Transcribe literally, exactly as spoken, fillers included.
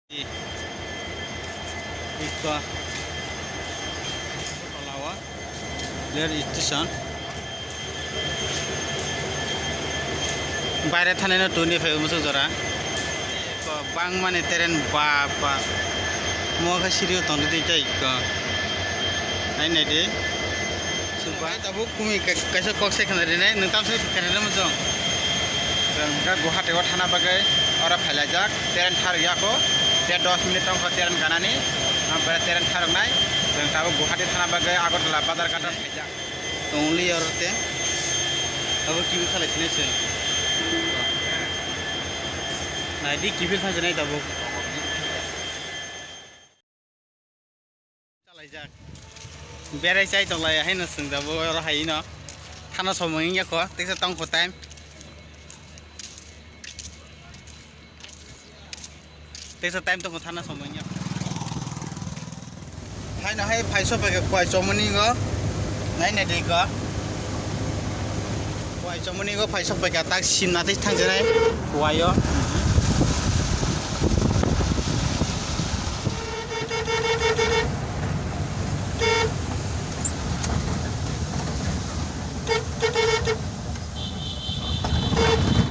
Ikko. Palawa. Rail station. Baire thanai no tuni phai musu jora. Ikko bang mani train ba ba. Mo khe sirio tong di tei ikko. Nai nai di. Suba. Tabuk kumi ka-, kaisa kok se khna rinai, nwng tam se khna rinai muchung. Chwng khe Guwahati o thana bagwi oro phailaijak, train tharwk ya kho, tei dos minute tong kho train ganani, ampore train tharwknai, chwng tabuk Guwahati thana bagwi Agartala bazar ghat o phaijak. Tongli oro te, abo kibi khalai sinai se. Nai di kibi khalai sinai tabuk. Chalaijak. Berai chai tonglai haino chwng da bo oro haino. Thana somoi wngya kho, teksa tong kho time. Teksa time tong kho thana somoi wngya. Haino hai phai sok pai kha Kuai Chomoni go. Nai nai di go. Kuai Chomoni go phai sok pai kha tak sim na tei thang janai. Kuai o.